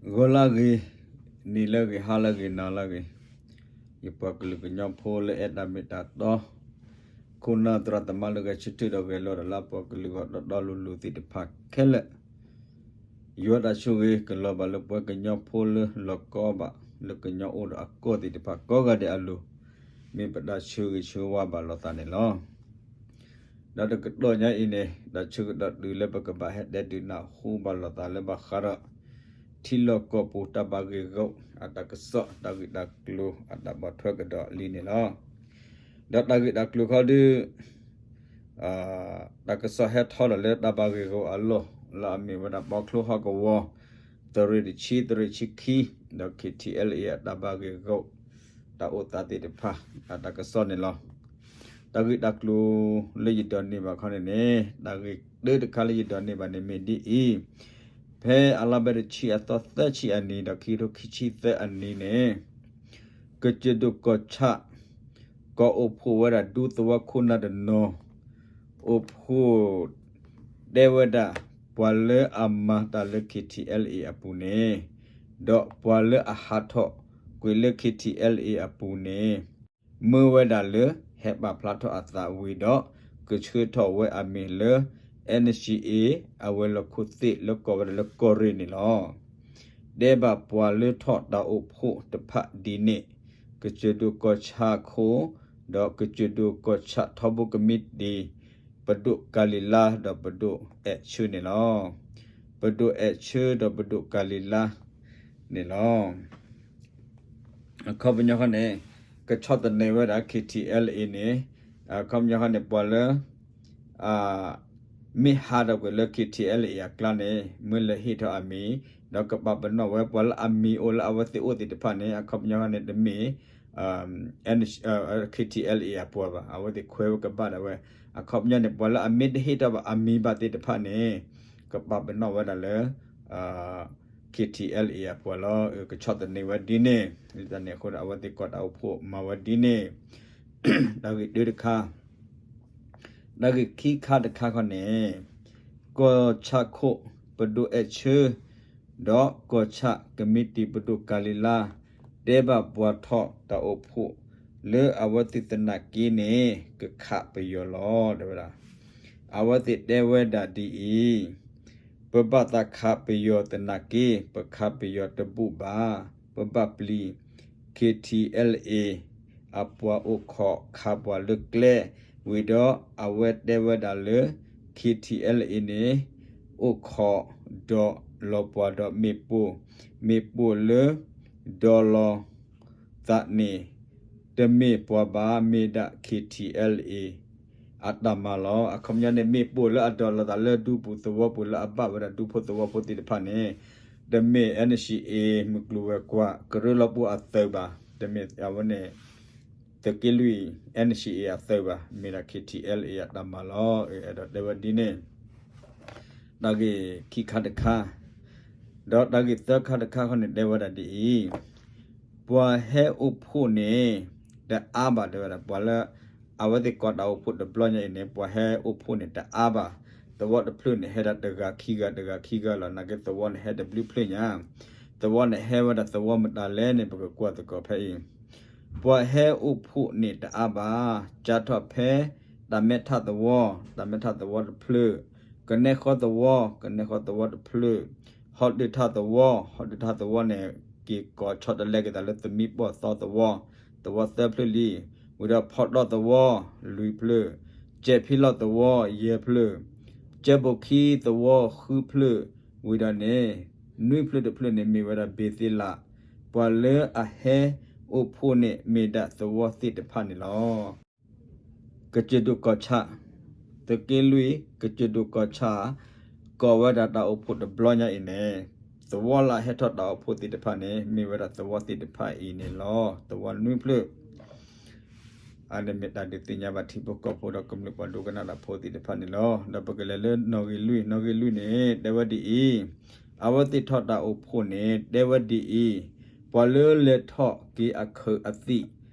ဂီၤလၢအဂ့ၤ, နံၤလၢအဂ့ၤ, ဟါလၢအဂ့ၤ, နၤလၢအဂ့ၤ, ယပှၤကလုာ်ကညီဖိလၢအဲၣ်တၢ်မ့ၢ်တၢ်တီ, ခိၣ်နၢ်သရၣ်သမါလၢဂဲၤဆၢထၢၣ်ဒီးဂဲၤလိာ်တၢ်လၢအပှၤကလုာ်ဂီၢ်တီတီလိၤလိၤသ့ၣ်တဖၣ်ခဲလၢာ်, ယွၤတၢ်ဆိၣ်ဂ့ၤကလီၤဘၣ်လၢပှၤကညီဖိလၢလီၤကီဘၣ်လၢကညီအိၣ်ဒီးအကီၢ်သ့ၣ်တဖၣ်ကိးဂၤဒဲးအလိၤ, မ့ၢ်ပတၢ်ဆၢဂ့ၤဆၢဝါဘၣ်လိာ်သးန့ၣ်လီၤ. ဒီးတကတီၢ်ညါအံၤန့ၣ် တၢ်ဆၢကတီၢ်တုၤလၢပကဘၣ်ဟဲတဲဒုးနၢ်ဟူဘၣ်လိာ်သးလၢဘၣ်ဃးဒီး ထံလီၢ်ကီၢ်ပူၤတၢ်ဘၣ်ဂ့ၢ်ဂီၢ်အတၢ်ကစီၣ် တၢ်ဂ့ၢ်တၢ်ကျိၤအတၢ်ဘၣ်ထွဲကဒီးလံန့ၣ်လီၤ. ဒီးတၢ်ဂ့ၢ်တၢ်ကျိၤခီဒုး တၢ်ကစီၣ်ဟဲထီၣ်ဒီးလၢတၢ်ဘၣ်ဂ့ၢ်ဂီၢ်အလီၢ် လၢအမ့ၢ်ဝဲဒၣ်ပီချိဟီၣ်ကဝီၤ သုးရ့ၣ်တဆံ သုးရ့ၣ်ဆံခံ ဒီး KTLA အတၢ်ဘၣ်ဂ့ၢ်ဂီၢ် တၢ်အိၣ်သးသ့ၣ်တဖၣ် အတၢ်ကစီၣ်န့ၣ်လီၤ. တၢ်ဂ့ၢ်တၢ်ကျိၤလၢယဒိးန့ၢ်ဘၣ်ခီန့ၣ်န့ၣ် တၢ်ဂ့ၢ်တၢတခါလၢယဒိးန့ၢ်ဘၣ်န့ၣ်မ့ၢ်ဒ်အံၤ, ဖဲအလါဘဲတဆံအသီသၢဆံအနံၤ ဒီးခံကထိခံဆံသၢအနံၤန့ၣ် ကစၢၢ်ဒိၣ်ကီၢ်ဆၣ် ကီၢ်အိၣ်ဖှိၣ်ဝဲဒၣ်ဒူသဝီခိၣ်နၢ်တနီၤ အိၣ်ဖှိၣ် တဲဝဲဒၣ် ပှၤလၢအမၤတၢ်လၢ KTLA အပူၤန့ၣ် ဒီးပှၤလၢအဟးထီၣ်ကွံာ်လၢ KTLA အပူၤန့ၣ် မၢဝဲဒၣ်လၢဟဲပာ်ဖျါထီၣ်အသးဝံၤဒီး ကဆှၢထီၣ်ဝဲအမံၤလၢ NCA အဝဲၤလီၢ်ခိၣ်သ့ၣ်လၢကိးဝဲဒၣ်လၢကီၢ်ရ့ၣ်န့ၣ်လီၤ. တဲဘၣ်ပှၤလၢထီၣ်တၢ်အိၣ်ဖှိၣ်တဖၣ်ဒ်န့ၣ် ကစၢၢ်ဒိၣ်ကီၢ်ဆၣ်ခိၣ် ဒီးကစၢၢ်ဒိၣ်ကီၢ်ဆၣ်ထီဘိကမံးတံာ် ပဒိၣ်ကၤလံၤလါ ဒီးပဒိၣ်အဲၣ်ဆၢန့ၣ်လီၤ. ပဒိၣ်အဲၣ်ဆၢဒီးပဒိၣ်ကၤလံၤလါန့ၣ်လီၤ. အခီပညီခီန့ၣ် ကဆီၣ်သနံးဝဲဒၣ် KTLA န့ၣ် အခီပညီခီန့ၣ် ပှၤလၢ မ့ၢ်ဟးထီၣ်ကွံာ်လၢ KTLA အကျါန့ၣ် မၢလဲၤဟ့ၣ်ထီၣ်အမံၤ ဒီးကပာ်ပနီၣ်ဝဲပှၤလၢအမံၤအိၣ်လၢအဝဲသ့ၣ်အိၣ်သ့ၣ်တဖၣ်န့ၣ် အခီပညီန့ၣ် တမ့ၢ် KTLA အပှၤဘၣ်. အဝဲသ့ၣ်ခွဲးဝဲကဘၣ်ဒၣ်ဝဲ အခီပညီန့ၣ် ပှၤလၢအမ့ၢ်တဟ့ၣ်ထီၣ်ဘၣ်အမံၤဘၣ်သ့ၣ်တဖၣ်န့ၣ် ကပာ်ပနီၣ်ဝဲဒၣ်လၢ KTLA အပှၤလီၤ. ကဆီၣ်သနံးဝဲဒ်န့ၣ် လၢတၢ်န့ၣ်အဃိဒီး အဝဲသ့ၣ်ကိးတၢ်အိၣ်ဖှိၣ်မၤဝဲဒ်န့ၣ် တၢ်ဂ့ၢ်တၢတခါ, တၢ်ဂ့ၢ်ခံခါတခါခီန့ၣ် ကီၢ်ဆၣ်ခိၣ်ပဒိၣ်အဲၣ်ဆၢ ဒီးကီၢ်ဆၣ်ကမံးတံာ်ပဒိၣ်ကၤလံၤလါ တဲဘၣ်ပှၤထီၣ်တၢ်အိၣ်ဖှိၣ် လၢအဝဲသ့ၣ်သနာ်က့န့ၣ် ကခးပယီၤလီၤ တဲဝဲဒၣ်. အဝဲသ့ၣ်တဲဝဲဒၣ်ဒ်အံၤ, ပဘၣ်သးခးပယီၤသနာ်က့ ပခးပယီၤတဘူၣ်ဘၣ်, ပဘၣ်ပျံၤ KTLA အပှၤအိၣ်ခိးခးပှၤလၢကျဲ, ဝံၤဒီးအဝဲတဲဝဲဒၣ်လၢ KTLA န့ၣ် အိၣ်ခိးဒီးလီၤပှၤဒီးမ့ၣ်ပိၢ်, မ့ၣ်ပိၢ်လၢ ဒီးလီၤ သးန့ၣ် တမ့ၢ်ပှၤဘၣ် မ့ၢ်ဒၣ် KTLA အတၢ်မၤလီၤ. အခီပညီန့ၣ် မ့ၣ်ပိၢ်လၢအဒီးလီၤသးလၢဒူပူၤသဝီပူၤလၢအဘၣ်ဝဲဒၣ်ဒူဖိသဝီဖိသ့ၣ်တဖၣ်န့ၣ် တမ့ၢ် NCA မုၢ်ကျိၤဝဲၤကွာ် ကရၢလီၤပှီၢ်အသုးဘၣ်, တမ့ၢ်အဝဲန့ၣ် သုးက့လွံၢ် NCA အသုးဘၣ်, မ့ၢ်ဒၣ် KTLA အတၢ်မၤလီၤ. အဲၣ်ဒိးတဲဝဲဒ်န့ၣ် တၢ်ဂ့ၢ်ခံခါတခါ, ဒီးတၢ်ဂ့ၢ်သၢခါတခါခီန့ၣ် တဲဝဲဒၣ်ဒ်အံၤ, ပှၤဟဲအိၣ်ဖှိၣ်န့ၣ် တအါဘၣ် တဲဝဲဒၣ် ပှၤလၢ အဝဲသ့ၣ်ကိးတၢ်အိၣ်ဖှိၣ်တဘျီညါအံၤန့ၣ် ပှၤဟဲအိၣ်ဖှိၣ်န့ၣ်တအါဘၣ်, သဝီတဖျၢၣ်န့ၣ် ဟဲဒၣ်တဂၤခံဂၤ တဂၤခံဂၤလီၤ. နာ်က့သဝီန့ၣ် ဟဲတဘျုးဖျၢၣ်ညါ, သဝီန့ၣ် ဟဲဝဲဒၣ်သဝီမတၤလဲၣ်န့ၣ် ပကကွၢ်သကိးဖဲအံၤ ပှၤဟဲအိၣ်ဖှိၣ်န့ၣ်တအါဘၣ်, စးထီၣ်ဖဲ တၢ်မဲထးသဝီ, တၢ်မဲထးသဝီတဖျၢၣ်, ကနဲဃီသဝီ, ကနဲဃီသဝီတဖျၢၣ်, ဟီၣ်ဒုးထးသဝီ, ဟီၣ်ဒုးထးသဝီန့ၣ် က့ၤကိးဆီတလဲက့ၤသးလၢသမံပီၢ်သီသဝီ, သဝီသၢဖျၢၣ်လံ, ဝံၤဒီးဖီတီၣ်သဝီ လွံၢ်ဖျၢၣ်, ကဲးဖံလီၢ်သဝီ ယဲၢ်ဖျၢၣ်, ကဲးဘိၣ်ခံသဝီ ဃုဖျၢၣ်, ဝံၤဒီးန့ၣ် နွံဖျၢၣ်တဖျၢၣ်န့ၣ် မ့ၢ်ဝဲဒၣ်ဘ့ၤသ့လး, ပှၤလၢအဟဲအိၣ်ဖှိၣ်န့ၣ် မ့ၢ်ဒၣ်သဝီသ့ၣ်တဖၣ်န့ၣ်လီၤ. ကစၢၢ်ဒိၣ်ကီၢ်ဆၣ်, သုးက့လွံၢ် ကစၢၢ်ဒိၣ်ကီၢ်ဆၣ် ကိးဝဲဒၣ်တၢ်အိၣ်ဖှိၣ်တဘျီညါအံၤန့ၣ် သဝီလၢအဟဲထီၣ်တၢ်အိၣ်ဖှိၣ်သ့ၣ်တဖၣ်န့ၣ် မ့ၢ်ဝဲဒၣ်သဝီသ့ၣ်တဖၣ်အံၤန့ၣ်လီၤ. သဝီနွံဖျၢၣ် အန့ၣ်မ့ၢ်တၢ်ဒုးသ့ၣ်ညါဘၣ်ထံဖိကီၢ်ဖိဒီးကမျၢၢ်ပှၤဒိကနၣ်တၢ်ဖိသ့ၣ်တဖၣ်န့ၣ်လီၤ. ဒီးပကလဲၤလၢနီၣ်ဂံၢ်လွံၢ်, နီၣ်ဂံၢ်လွံၢ်န့ၣ် တဲဝဲဒ်အံၤ, အဝဲသ့ၣ်ထီၣ်တၢ်အိၣ်ဖှိၣ်န့ၣ် တဲဝဲဒ်အံၤ, ပှၤလၢလဲၤထီၣ်က့ၤအခၢးအသံၣ်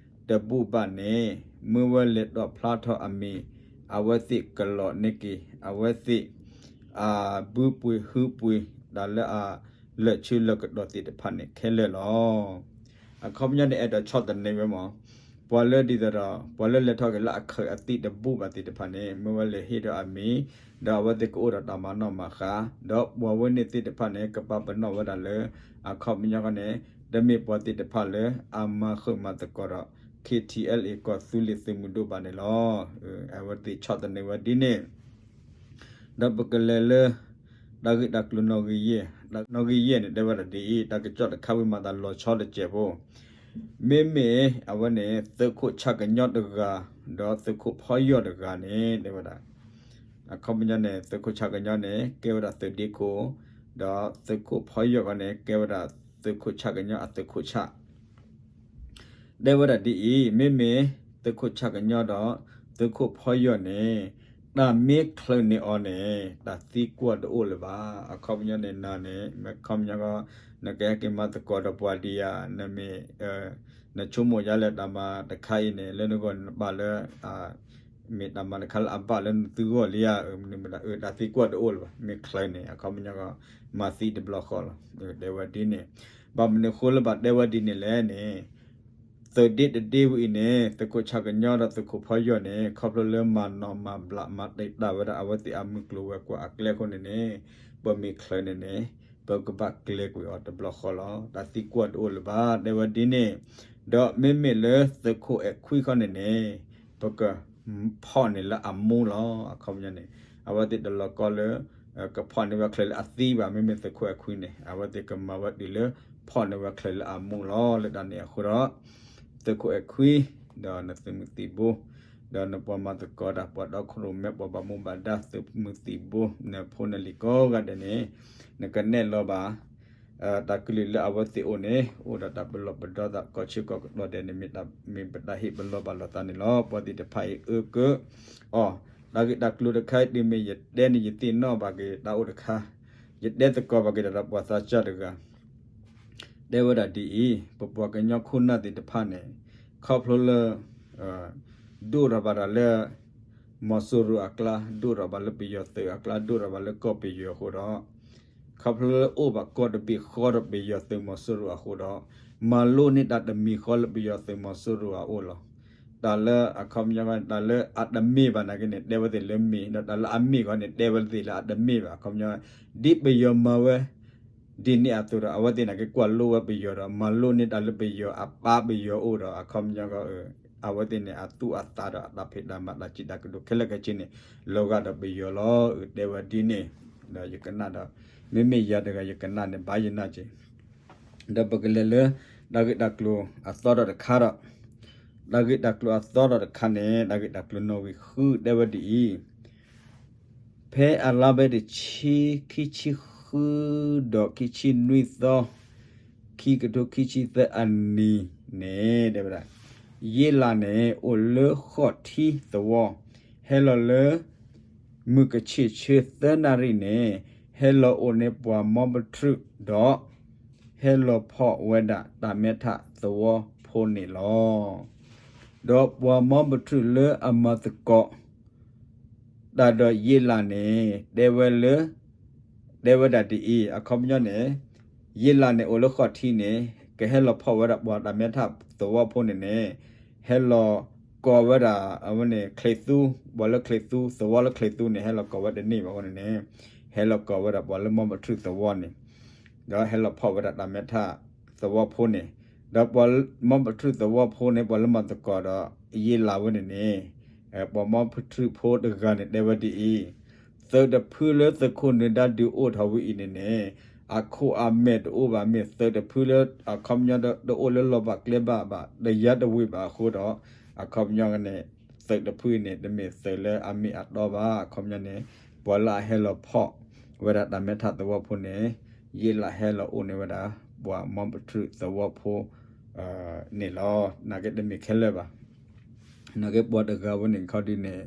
တဘူၣ်ဘၣ်န့ၣ် မၢဝဲလဲၤတီၣ်ဖျါထီၣ်အမံၤ, အဝဲသ့ၣ်ကလီးန့ၢ်က့ၤ အဝဲသ့ၣ် အဘုပှ့ၤဟုပှ့ၤ တၢ်လၢအ လၢာ်ဆၢလၢာ်ကတီၤသ့ၣ်တဖၣ်န့ၣ်ခဲလၢာ်လီၤ. အခီပညီန့ၣ် အဲၣ်ဒိးဆီၣ်သနံးဝဲမး, ပှၤလၢဒ်သိးဒီး ပှၤလၢလဲၤထီၣ်က့ၤလၢအခၢးအသံၣ်တဘူၣ်ဘၣ်သ့ၣ်တဖၣ်န့ၣ် မ့ၢ်ဝဲလဲၤဟ့ၣ်ဒီးအမံၤ, ဒီးအဝဲသ့ၣ်ကအိၣ်ဒီးတၢ်မၤနီၣ်မၤဃါ, ဒီးပှၤဝဲန့ၣ်သ့ၣ်တဖၣ်န့ၣ် ကပာ်ပနီၣ်ဝဲဒၣ်လၢ အခီပညီဃီန့ၣ် တမ့ၢ်ပှၤသ့ၣ်တဖၣ်လၢအမၤဃုာ်မၤသကိးဒီး ခ့ထံအဲလ်အ့ ကီၢ်သူလ့ၤသုးမုၢ်ဒိၣ်ဘၣ်န့ၣ်လီၤ. အဝဲသ့ၣ်ဆီၣ်သနံးဝဲဒ်န့ၣ် ဒီးပကလဲၤလၢ တၢ်ဂ့ၢ်တၢ်ကျိၤနီၣ်ဂံၢ်ယဲၢ်, နီၣ်ဂံၢ်ယဲၢ်န့ၣ် တဲဝဲဒၣ်ဒ်အံၤ, တၢ်ကစီၣ်တခါဝံၤမၤသးလီၤဆီတစဲးဖိ, မ့မ့ၢ်အဝဲန့ၣ် သုးခိၣ်ဆၣ်ကညီတဂၤ ဒီးသုးခိၣ်ဖီယီၢ်တဂၤန့ၣ် တဲဝဲဒၣ် အခီပညီန့ၣ် သုးခိၣ်ဆၣ်ကညီန့ၣ် ကဲဝဲဒၣ်သုးဒ့ခိၣ်, ဒီးသုးခိၣ်ဖီယီၢ်ဃီန့ၣ် ကဲဝဲဒၣ်သုးခိၣ်ဆၣ်ကညီအသုးခိၣ်ဆၣ် တဲဝဲဒၣ်ဒ်အံၤ, မ့မ့ၢ်သုးခိၣ်ဆၣ်ကညီဒီးသုးခိၣ်ဖီယီၢ်န့ၣ် တၢ်မ့ၢ်ချၢးန့ၢ်အီၤန့ၣ် တၢ်သံကွၢ်တအိၣ်လၢၤဘၣ်. အခီပညီန့ၣ် နၤန့ၣ် မ့ၢ်ခီပညီ နကဟဲက့ၤမၤသကိးဒီးပှၤဒံးဧါ, နမ့ၢ် နဆိကမိၣ်ယါလၢတၢ်မၤတခါအံၤန့ၣ် လၢနဂီၢ်နဘၣ်လၢ မ့ၢ်တၢ်မၤတခါလၢအဘၣ်လၢနသုဂီၢ်လံဧါ, မ့ၢ်မ့ၢ်ဒၣ် တၢ်သံကွၢ်တအိၣ်လၢၤဘၣ်. မ့ၢ်ချၢးန့ၣ် အခီပညီ မၤသံတဘျီဃီလီၤ. တဲဝဲဒ်န့ၣ်, ဘၣ်မနုၤအဃိလၢဘၣ်တဲဝဲဒ်န့ၣ်လဲၣ်န့ၣ် သုးဒ့တဒ့ဝဲအံၤန့ၣ် သုးခိၣ်ဆၣ်ကညီဒီးသုးခိၣ်ဖီယီၢ်န့ၣ် ခီဖျိလၢမၤနီၣ်မၤဘျးမၤတံာ်တာ်ဝဲဒၣ်အဝဲသ့ၣ်အမုၢ်ကျိၤဝဲၤကွာ်အကျဲအဃိန့ၣ်န့ၣ် ပမ့ၢ်ချၢးန့ၣ်န့ၣ် ပကဘၣ်ကျဲၤကွံာ်အီၤတဘျီဃီလီၤ. တၢ်သံကွၢ်တအိၣ်လၢၤဘၣ် တဲဝဲဒ်န့ၣ်, ဒီးမ့မ့ၢ်လၢသုးခိၣ်အဲၣ်ခွံဃီန့ၣ်န့ၣ် ပကဖီၣ်န့ၢ်လၢအမူလီၤ. အခီပညီန့ၣ် အဝဲသ့ၣ်တလီၤကီလၢ ကဖီၣ်န့ၢ်ဝဲချၢးလၢအသံဘၣ်. မ့မ့ၢ်သုးခိၣ်အဲၣ်ခွံန့ၣ် အဝဲသ့ၣ်ကမၤဝဲတုၤလၢ ဖီၣ်န့ၢ်ဝဲချၢးလၢအမူလီၤ. လၢတၢ်န့ၣ်အဃိဒီး သုးခိၣ်အဲၣ်ခွံ ဒီးနသုးမုၢ်သံၣ်ဘိ ဒီးနပှၤမၤသကိးတၢ် ပှၤတီခိၣ်ရိၣ်မဲ ပှၤဘၣ်မူဘၣ်ဒါ သုးမုၢ်သံၣ်ဘိ နဖိနလံၤကိးဂၤဒဲးန့ၣ် နကနဲၣ်လီၤဘၣ် တၢ်ကလုၢ်လၢအဝဲသ့ၣ်အိၣ်န့ၣ် အိၣ်ဒီးတၢ်ပလီၢ်ပဒီသး ကီၢ်ဆၢကီၢ်ကတီၢ်ဒဲးန့ၣ် မ့ၢ်ပတၢ်ဟ့ၣ်ပလီၢ်ဘၣ်လိာ်သးန့ၣ်လီၤ. ပှၤသ့ၣ်တဖၣ်အံၤအၢကၢအီၤ တၢ်ဂ့ၢ်တၢ်ကျိၤတခါအံၤ တုၤမ့ၢ်ယတဲန့ၣ် ယသ့ၣ်နီၣ်ဘၣ်က့ၤတၢ်အိၣ်တခါ, ယတဲသကိးဘၣ်က့ၤဒီးပှၤသးစၢ်တဂၤ တဲဝဲဒၣ်ဒ်အံၤ, ပပှၤကညီခိၣ်နၢ်သ့ၣ်တဖၣ်န့ၣ် ခီဖျိလၢ ဒိၣ်ထီၣ်ဘၣ်တၢ်လၢ မီၤစိရိၤအကျါ, ဒိၣ်ထီၣ်ဘၣ်လၢပယီၤသုးအကျါ, ဒိၣ်ထီၣ်ဘၣ်လၢကီၢ်ပယီၤအဃိဒီး ခီဖျိလၢအိၣ်ဘၣ်ကီၢ်တဘ့ၣ်ဃီဒီးပယီၤသုးမီၤစိရိၤအဃိဒီး မၤလိန့ၢ်တၢ်တမံၤဃီလၢပယီၤသုးမီၤစိရိၤအအိၣ်လီၤ. တၢ်လၢအခီပညီ တၢ်လၢအတမ့ၢ်ဘၣ်နာ်က့န့ၣ် တဲဝဲသ့ၣ်လၢမ့ၢ်, ဒီးတၢ်လၢအမ့ၢ်ဃီန့ၣ် တဲဝဲသ့ၣ်လၢအတမ့ၢ်ဘၣ်. အခီပညီ ဒ်ပယီၤမၤဝဲ ဒ်န့ၣ်အသိးဒီး အဝဲသ့ၣ်နာ်က့ကွၢ်လိဝဲပယီၤဒီး မၤလိန့ၢ်တၢ်လၢပယီၤအပၢ်ပယီၤအိၣ်ဒီး အခီပညီ အဝဲသ့ၣ်န့ၣ် အသူၣ်အသးဒီးအတၢ်ဖံးတၢ်မၤတၢ်စံးတၢ်ကတိၤခဲလၢာ်ခဲဆ့န့ၣ် လီၤဂာ်ဒီးပယီၤလီၤ. အတဲဝဲဒ်န့ၣ် ဒီးယကနၣ်ဒီး မ့မ့ၢ်ယၤတဂၤယကနၣ်န့ၣ် ဘၣ်ယနၢ်က့ၤ ဒီးပကလဲၤလၢ တၢ်ဂ့ၢ်တၢ်ကျိၤအသီထီၣ်တခါဒီး တၢ်ဂ့ၢ်တၢ်ကျိၤအသီထီၣ်တခါန့ၣ် တၢ်ဂ့ၢ်တၢ်ကျိၤနီၣ်ဂံၢ်ဃုတဲဝဲဒ်အံၤ, ဖဲအလါဘဲတဆံ ခံဆံဃု ဒီးခံဆံနွံသီ ခံကထိခံဆံသၢအနံၤန့ၣ် တဲဝဲဒၣ် ယ့လးန့ၣ် အိၣ်လၢဃီၣ်ထံသဝီ ဟဲလီၤလၢ မုၢ်ကဆ့ၣ်ဆၢသၢနၣ်ရံၣ်န့ၣ် ဟဲလီၤအိၣ်န့ၢ်ပှၤမီပထြူးဒီး ဟဲလီၤဖီၣ်ဝဲဒၣ်တၢ်မဲထးသဝီဖိန့ၣ်လီၤ. ဒီးပှၤမီပထြူးလၢအမၤသကိး တၢ်ဒီးယ့လးန့ၣ် တဲဝဲလၢ တဲဝဲဒၣ်ဒ်အံၤ, အခီပညီန့ၣ် ယ့လးန့ၣ်အိၣ်လၢဃီၣ်ထံန့ၣ် ကဟဲလီၤဖီၣ်ဝဲဒၣ်ပှၤတၢ်မဲထးသဝီဖိန့ၣ်န့ၣ် ဟဲလီၤကိးဝဲဒၣ် အဝဲန့ၣ် ချံးသူ ပှၤလၢချံးသူ သဝီလၢချံးသူန့ၣ် ဟဲလီၤကိးဝဲတန့ၢ်ဘၣ်အဃိန့ၣ်န့ၣ် ဟဲလီၤကိးဝဲဒၣ်ပှၤလၢမီပထြူးသဝီန့ၣ် ဒီးဟဲလီၤဖီၣ်ဝဲဒၣ်တၢ်မဲထးသဝီဖိန့ၣ် ဒီးပှၤမီပထြူးသဝီဖိန့ၣ် ပှၤလၢမၤသကိးဒီး ယ့လးဝဲန့ၣ်န့ၣ် ပှၤမီပထြူးဖိတဂၤန့ၣ်တဲဝဲဒ်အံၤ, သုးတဖုလၢသုးခိၣ်နၢၤဒါဒုးအိၣ်ထီၣ်ဝဲအံၤန့ၣ်န့ၣ် အခိၣ်အမဲာ်တအိၣ်ဘၣ် မ့ၢ်သုးတဖုလၢအခီပညီတအိၣ်လၢလီၤဘၣ်ကျဲဘၣ်ဘၣ် တယါတဝ့ၤဘၣ်အဃိဒီး အခီပညီန့ၣ် သုးတဖုအံၤန့ၣ် တမ့ၢ်သုးလၢအမ့ၢ်အတီဘၣ်. အခီပညီန့ၣ် ပှၤလၢအဟဲလီၤဖီၣ်ဝဲဒၣ်တၢ်မဲထးသဝီဖိန့ၣ် ယ့လးဟဲလီၤအိၣ်န့ၢ်ဝဲဒၣ် ပှၤမီပထြူးသဝီဖိ န့ၣ်လီၤ. နာ်က့တမ့ၢ်ခဲလၢာ်ဘၣ်. နာ်က့ပှၤတဂၤဝဲန့ၣ်ခီဒုးန့ၣ်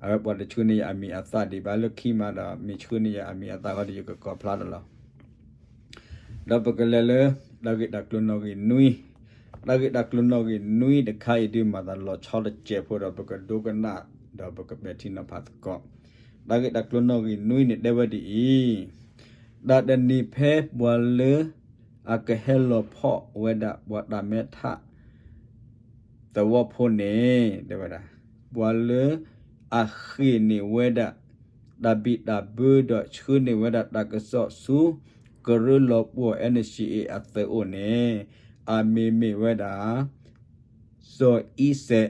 အဝဲပှၤတဆှၢန့ၢ်ယၤအမံၤအသၣ်ဒံးဘၣ်လၢခံမးဒီး မ့ၢ်ဆှၢန့ၢ်ယၤအမံၤအသၣ်ခီဒုး ယကကိးဖျါတလီၤ. ဒီးပကလဲၤလၢ တၢ်ဂ့ၢ်တၢ်ကျိၤနီၣ်ဂံၢ်နွံ, တၢ်ဂ့ၢ်တၢ်ကျိၤနီၣ်ဂံၢ်နွံတခါအံၤဒုးမၤသးလီၤဆီတစဲးဖိဒီး ပကဒိကနၣ် ဒီးပကပဲာ်ထံနီၤဖးသကိး. တၢ်ဂ့ၢ်တၢ်ကျိၤနီၣ်ဂံၢ်နွံန့ၣ်တဲဝဲဒ်အံၤ, တၢ်တနံၤဖဲပှၤလၢ အကဟဲလီၤဖီၣ်ဝဲဒၣ်ပှၤတၢ်မဲထး သဝီဖိန့ၣ် တဲဝဲဒၣ် ပှၤလၢအဃ့ၢ်န့ၢ်ဝဲဒၣ် တၢ်ဘံၣ်တၢ်ဘၢဒီးဆှၢန့ၢ်ဝဲဒၣ်တၢ်ကစီၣ်ဆူ ကရၢလီၤပှီၢ် NCA အသုးအိၣ်န့ၣ် အမံၤမ့ၢ်ဝဲဒၣ် စီၤအံစဲး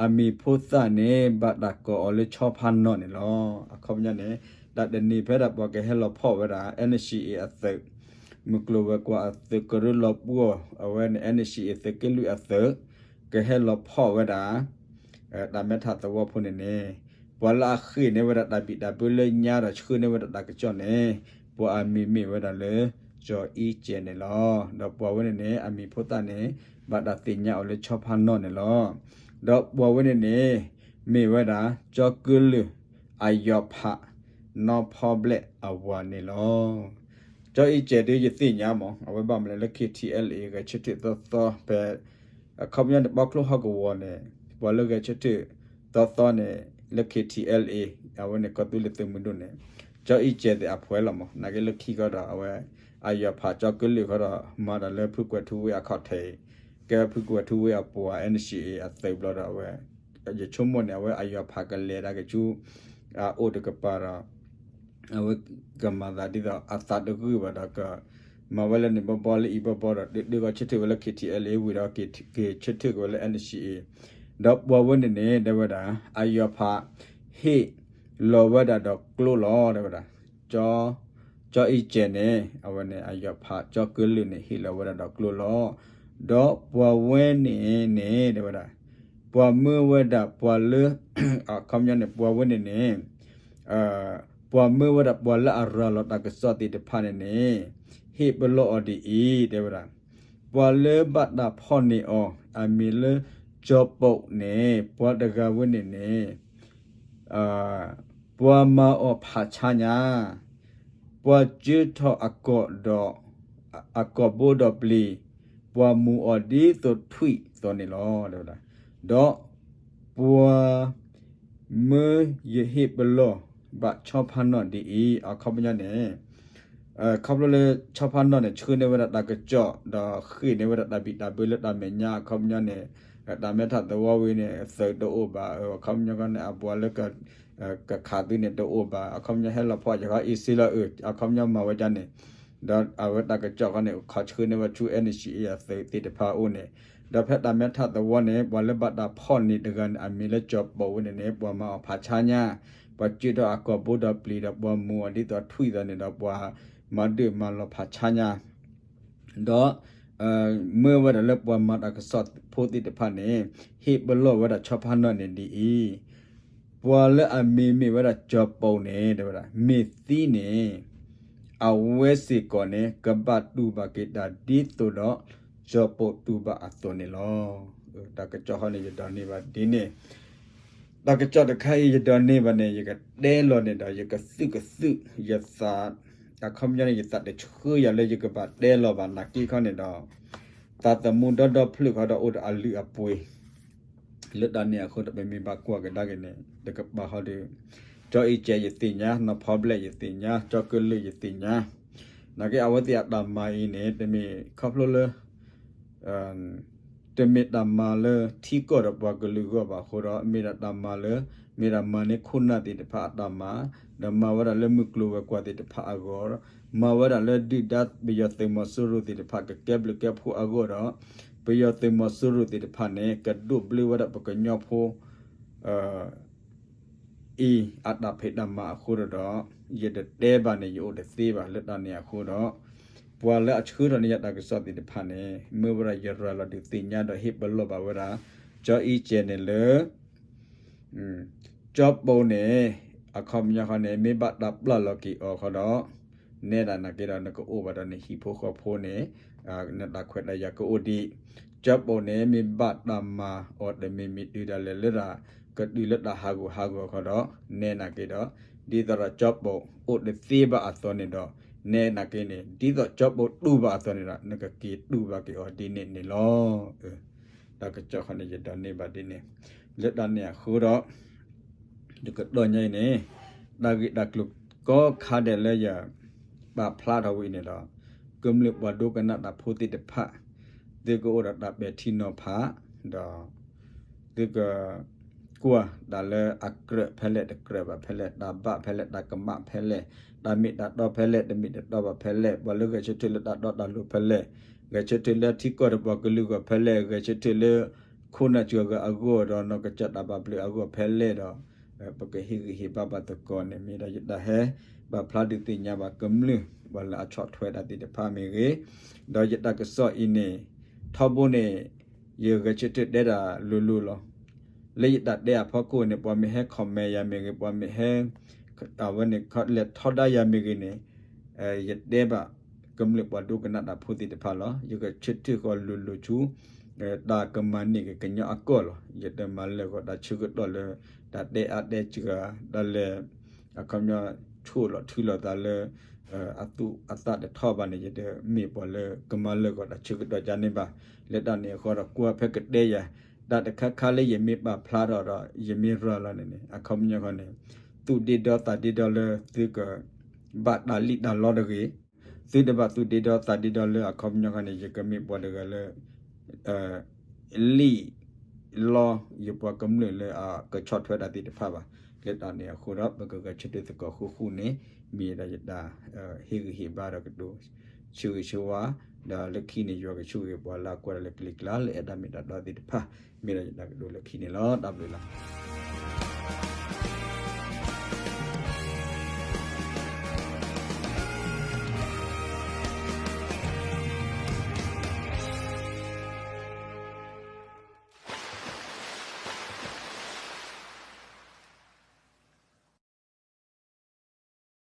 အမံၤဖိသၣ်န့ၣ် ဘၣ်တၢ်ကိးအီၤလၢဆီဖါနီၣ်န့ၣ်လီၤ. အခီပညီန့ၣ် တၢ်တနံၤဖဲဒၣ်ပှၤကဟဲလီၤဖီၣ်ဝဲဒၣ် NCA အသုး, မုၢ်ကျိၤဝဲၤကွာ်အသုး ကရၢလီၤပှီၢ် အဝဲန့ၣ် NCA သုးက့လွံၢ်အသုး ကဟဲလီၤဖီၣ်ဝဲဒၣ် တၢ်မဲထးသဝီဖိန့ၣ်န့ၣ် ပှၤလၢအဃ့ၢ်န့ၢ်ဝဲဒၣ်တၢ်ဘံၣ်တၢ်ဘၢလၢညါဒီးဆှၢန့ၢ်ဝဲဒၣ်တၢ်ကစီၣ်န့ၣ် ပှၤအမံၤမ့ၢ်ဝဲဒၣ်လၢ စီၤအံစဲးန့ၣ်လီၤ. ဒီးပှၤဝဲန့ၣ်န့ၣ် အမံၤဖိသၣ်န့ၣ် ဘၣ်တၢ်သ့ၣ်ညါအီၤလၢဆီဖါနီၣ်န့ၣ်လီၤ. ဒီးပှၤဝဲန့ၣ်န့ၣ် မ့ၢ်ဝဲဒၣ် ကၠီကၢလၢၢ် အယီၤဖး နီၢ်ဖီဘျဲၣ်အဝၤန့ၣ်လီၤ. ကၠီအံစဲးဒ်ယသ့ၣ်ညါမး အဝဲဘၣ်မနုၤလဲၣ်လၢ KTLA ဂဲၤဆၢထၢၣ်သီသီဖဲ အခီပညီန့ၣ် ပီချိဟီၣ်ကဝီၤန့ၣ် ပှၤလၢဂဲၤဆၢထၢၣ်သီသီန့ၣ် လၢ KTLA အဝဲန့ၣ် ကီၢ်သူလ့ၤသုးမုၢ်ဒိၣ်န့ၣ် ကၠီအံစဲးသ့ၣ်အဖုလီၤမး နာ်က့လၢခံခီဒီး အဝဲ အယီၤဖးကၠီကၢလၢၢ်ခီဒီး မၤတၢ်လၢဖုကွဲၤထူဝ့အခီၣ်ထံးအံၤ ကဲဖုကွဲၤထူဝ့အပှၤ NCA အသုးဘျီဒီး အဝဲ ယဆိကမိၣ်န့ၣ် အဝဲအယီၤဖးကလဲၤဒၣ်က့ၤဆူ အအိၣ်တကပၤဒီး အဝဲကမၤသးဒ်သိးအသးတဂုၢ်ဘၣ်ဒီး ကမၤဝဲလၢန့ၣ်ဘီဘီလၢအံၤဘီဘီဒီး ဒုးဒုးဂီၤဆၢထၢၣ်ဝဲလၢ KTLA ဝံၤဒီး က့ၤဆၢထၢၣ်က့ၤဝဲလၢ NCA ဒီးပှၤဝဲန့ၣ်န့ၣ် တဲဝဲဒၣ် အယီၤဖး ဟ့ၣ်လီၤဝဲဒၣ်ဒီးကျိလီၤ တဲဝဲဒၣ် ကၠီအံစဲးန့ၣ် အဝဲန့ၣ် အယီၤဖးကၠီကၢလၢၢ်န့ၣ် ဟ့ၣ်လီၤဝဲဒၣ်ဒီးကျိလီၤ. ဒီးပှၤဝဲန့ၣ်န့ၣ် တဲဝဲဒၣ် ပှၤမၢဝဲဒၣ်ပှၤလၢ အခီပညီန့ၣ် ပှၤဝဲန့ၣ်န့ၣ် ပှၤမၢဝဲဒၣ်ပှၤလၢအရၤလီၤတၢ်ကစီၣ်သ့ၣ်တဖၣ်န့ၣ်န့ၣ် ဟ့ၣ်ပလီၢ်အီၤဒ်အံၤ တဲဝဲဒၣ် ပှၤလၢဘၣ်တၢ်ဖီၣ်န့ၢ်အီၤ အမံၤလၢကၠီပိာ်န့ၣ် ပှၤတဂၤဝဲန့ၣ်န့ၣ် ပှၤမၤအီၤဖးဆါညါ, ပှၤကၢထီၣ်အကီၢ်ဒီး အကီၢ်ဘိဒီးပျံၤ, ပှၤမူၤအီၤဒ်သိးထွံၣ်သိးန့ၣ်လီၤ. ဒီးပှၤ မၢယဟ့ၣ်ပလီၢ်ဘၣ်ဆီဖါနီၣ်ဒ်အံၤ အခီပညီန့ၣ် ခီဖျိလၢဆီဖါနီၣ်န့ၣ် ဆှၢန့ၢ်ဝဲဒၣ်တၢ်ကစီၣ် ဒီးဃ့ၢ်န့ၢ်ဝဲဒၣ်တၢ်ဘံၣ်တၢ်ဘၢလၢတၢ်မဲာ်ညါ အခီပညီန့ၣ် တၢ်မဲထးသဝီဝံၤန့ၣ် သုးတအိၣ်ဘၣ် အခီပညီခီန့ၣ် အပှၤလၢ ကခးသုန့ၣ်တအိၣ်ဘၣ် အခီပညီဟဲလီၤဖီၣ်ယခီ easy လီၤအၢ အခီပညီမၤဝဲဒ်န့ၣ် ဒီးအဝဲတၢ်ကစီၣ်ခီန့ၣ် ခီဆှၢန့ၢ်ဝဲဆူ NCA အသုးသ့ၣ်တဖၣ်အအိၣ်န့ၣ် ဒီးဖဲတၢ်မဲထးသဝီန့ၣ် ပှၤလၢဘၣ်တၢ်ဖီၣ်န့ၢ်တဂၤန့ၣ် အမံၤလၢကၠီပိာ်ဝဲန့ၣ်န့ၣ် ပှၤမၤအီၤဖးဆါညါ, ပှၤကၢထီၣ်အကီၢ်ဘိဒီးပျံၤဒီးပှၤမူၤအီၤဒ်သိးထွံၣ်သိးန့ၣ်ဒီး ပှၤမၤဒၢၣ်မၤလီၤဖးဆါညါ ဒီး မၢဝဲဒၣ်လၢပှၤမၤတၢ်ကစီၣ်ဖိသ့ၣ်တဖၣ်န့ၣ် ဟ့ၣ်ပလီၢ်ဝဲဒၣ်ဆီဖါနီၣ်န့ၣ်ဒ်အံၤ, ပှၤလၢအမံၤမ့ၢ်ဝဲဒၣ်ကၠီပိာ်န့ၣ် တဲဝဲဒၣ် မ့ၢ်သံန့ၣ် အဝဲစ့ၢ်ကီးန့ၣ် ကဘၣ်တူၢ်ဘၣ်က့ၤတၢ်ဒ်သိးဒီး ကၠီပိာ်တူၢ်ဘၣ်အသိးန့ၣ်လီၤ. တၢ်ကစီၣ်ခီန့ၣ် ယဒိးန့ၢ်ဘၣ်ဒ်န့ၣ် တၢ်ကစီၣ်တခါအံၤ ယဒိးန့ၢ်ဘၣ်န့ၣ် ယကတဲလီၤန့ၣ်ဒီး ယကသုၣ်ကသုၣ် ယသး အခီပညီန့ၣ် ယသးတဆှၢယၤလၢယကဘၣ်တဲလီၤဘၣ်နာ်က့ခီန့ၣ်ဒီး သးသမူဒီဒီဖျၢၣ်ခီဒီးအိၣ်ဒီးအလုၢ်အပှ့ၤ လၢတၢ်န့ၣ်အဃိဒီး ပမ့ၢ်ဘၣ်ကွၢ်ကဒါက့ၤန့ၣ် တကပၤဟီဒီး ကၠီအံၤကဲးယသ့ၣ်ညါ နီၢ်ဖီဘျဲၣ်ယသ့ၣ်ညါ ကၠီကလုၢ်ယသ့ၣ်ညါ နာ်က့အဝဲသ့ၣ်အတၢ်မၤအံၤန့ၣ် တမ့ၢ်ခီဖျိလၢ တမ့ၢ်တၢ်မၤလၢထံကီၢ်ဒီးပှၤကလုာ်အဂီၢ်ဘၣ်အဃိဒီး မ့ၢ်ဒၣ်တၢ်မၤလၢ မ့ၢ်ဒၣ်မၤန့ၢ်ခိၣ်နၢ်သ့ၣ်တဖၣ်အတၢ်မၤ, ဒီးမၤဝဲဒၣ်လၢမုၢ်ကျိၤဝဲၤကွာ်သ့ၣ်တဖၣ်အဂီၢ်, မၤဝဲဒၣ်လၢဒုၣ်ဒါပယီၤသုးမီၤစိရိၤသ့ၣ်တဖၣ်ကကဲဘျုးကဲဖှိၣ်အဂီၢ်ဒီး ပယီၤသုးမီၤစိရိၤသ့ၣ်တဖၣ်န့ၣ် ကဒိးဘျၢဝဲဒၣ်ပကညီဖိ အံၤအတၢ်ဖံးတၢ်မၤအဃိဒီး ယတတဲဘၣ်န့ၣ် ယအိၣ်တသ့ဘၣ်လၢတၢ်န့ၣ်အဃိဒီး ပှၤလၢအဆှၢထီၣ်န့ၢ်ယၤတၢ်ကစီၣ်သ့ၣ်တဖၣ်န့ၣ် မၢဝဲဒၣ်ယရၤလီၤဒုးသ့ၣ်ညါဒီးဟ့ၣ်ပလီၢ်ဘၣ်ဝဲဒၣ် ကၠီအံၤကဲးန့ၣ်လၢ ကၠီပိာ်န့ၣ် အခီပညီခီန့ၣ် မ့ၢ်ဘၣ်တၢ်ပျၢ်လီၤက့ၤအီၤခီဒီး နဲဒၣ်နာ်က့ဒီး နကအိၣ်ဘၣ်ဒီးနဟံၣ်ဖိဃီဖိန့ၣ် နတၢ်ခွဲးတၢ်ယာ်ကအိၣ်ဒံး, ကၠီပိာ်န့ၣ် မ့ၢ်ဘၣ်တၢ်မၤအီၤတမံၤမံၤတုၤဒၣ်လဲာ်လၢတၢ် ကတုၤလၢတၢ်ဟးဂူာ်ဟးဂီၤခီဒီး နဲနာ်က့ဒီး ဒ်သိးဒီးကၠီပိာ်အိၣ်တသ့ဘၣ်အသိးန့ၣ်ဒီး နဲနာ်က့န့ၣ် ဒ်သိးကၠီပိာ်တူၢ်ဘၣ်အသိးန့ၣ်ဒီး နကက့ၤတူၢ်ဘၣ်က့ၤအီၤဒ်န့ၣ်န့ၣ်လီၤ. တၢ်ကစီၣ်ခီန့ၣ် ယဒိးန့ၢ်ဘၣ်ဒ်န့ၣ် လၢတၢ်န့ၣ်အဃိဒီး တကတီၢ်ညါအံၤန့ၣ် တၢ်ဂ့ၢ်တၢ်ကျိၤကိးခါဒဲးလၢယ ပာ်ဖျါထီၣ်ဝဲအံၤန့ၣ်ဒီး ကမျၢၢ်ပှၤဒိကနၣ်တၢ်ဖိသ့ၣ်တဖၣ် သုကအိၣ်ဒီးတၢ်ပဲာ်ထံနီၤဖး ဒီး သုကကွၢ်တၢ်လၢအကြၢးဖဲလဲၣ်တကြၢးဘၣ်ဖဲလဲၣ်, တၢ်ဘၣ်ဖဲလဲၣ်တၢ်ကမၣ်ဖဲလဲၣ်, တၢ်မ့ၢ်တၢ်တီဖဲလဲၣ်တမ့ၢ်တတီဘၣ်ဖဲလဲၣ်, ပှၤလၢဂဲၤဆၢထၢၣ်လၢတၢ်တီတၢ်လိၤဖဲလဲၣ်, ဂဲၤဆၢထၢၣ်လၢထံကီၢ်တပှၤကလုာ်အဂီၢ်ဖဲလဲၣ်, ဂဲၤဆၢထၢၣ်လၢ ခိၣ်နၢ်စှၤဂၤအဂီၢ်ဒီးနီၢ်ကစၢ်တၢ်ဘၣ်ဘျုးအဂီၢ်ဖဲလဲၣ်ဒီး ပကဟ့ၣ်ဂံၢ်ဟ့ၣ်ဘါဘၣ်သကိးန့ၣ် မ့ၢ်ဒီးယတၢ်ဟဲပာ်ဖျါဒုးသ့ၣ်ညါဘၣ်ကမျၢၢ် ပှၤလၢအဆီၣ်ထွဲတၢ်သ့ၣ်တဖၣ်မ့ၢ်ဂ့ၤ, ဒီးယတၢ်ကစီၣ်အံၤန့ၣ် ထီဘိန့ၣ် ယဂဲၤဆၢထၢၣ်တဲတၢ်လိၤလိၤလီၤ. လၢယတၢ်တဲအဖီခိၣ်န့ၣ် ပှၤမ့ၢ်ဟဲ comment ယၤမ့ၢ်ဂ့ၤ, ပှၤမ့ၢ်ဟဲ အဝဲန့ၣ် လဲၤထီဒါယၤမ့ၢ်ဂ့ၤန့ၣ် ယတဲဘၣ်ကမျၢၢ်ပှၤဒိကနၣ်တၢ်ဖိသ့ၣ်တဖၣ်လီၤ. ယဂဲၤဆၢထၢၣ်ဃီၤလိၤလိၤဆူ တၢ်ကမၤန့ၢ်က့ၤကညီအကီၢ်လီၤ. ယတမၤလၢာ်ဂီၤတၢ်ဆၢကတီၢ်လၢ တၢ်တဲအါတဲစှၤ တၢ်လဲၤ အခီပညီ ဆိၣ်လီၤထုလီၤသးလၢ အသူၣ်အသးတထီၣ်ဘၣ်န့ၣ် ယတမ့ၢ်ပှၤလၢကမၤလၢာ်ဂီၤတၢ်ဆၢကတီၢ်ကန့ၣ်ဘၣ်. လၢတၢ်န့ၣ်အဃိဒီး ကွၢ်ဖဲကတဲယၤ တၢ်တခါခါလၢယမ့ၢ်ပာ်ဖျါထီၣ်ဒီး ယမ့ၢ်ရၤလီၤန့ၣ်န့ၣ် အခီပညီခီန့ၣ် သူၣ်ဒ့ဒီသးဒ့ဒီလၢသုက ဘၣ်တၢ်လံၣ်တၢ်လီတဂ့ၤ, သုတဘၣ်သူၣ်ဒ့ဒီသးဒ့ဒီလၢအခီပညီခီန့ၣ် ယကမ့ၢ်ပှၤတဂၤလၢ လံၣ်လီယပှၤကမျၢၢ်လၢအကဆီၣ်ထွဲတၢ်သ့ၣ်တဖၣ်ဘၣ်. လၢတၢ်န့ၣ်အဃိဒီး ပကဂဲၤဆၢထၢၣ်သကိးဃူဃူန့ၣ် မ့ၢ်ဒီးယတၢ်ဟ့ၣ်ဂံၢ်ဟ့ၣ်ဘါဒီးကတိၤဆၢဂ့ၤဆၢဝါ, ဒီးလၢခံန့ၣ် ယွၤကဆိၣ်ဂ့ၤပှၤလၢအကွၢ်တၢ်လၢကလံၤကျါ လၢအဲၣ်တၢ်မ့ၢ်တၢ်တီသ့ၣ်တဖၣ် မ့ၢ်ဒီးယတၢ်ကတိၤလၢခံန့ၣ်လီၤ. တၢ်ဘျုးလီၤ.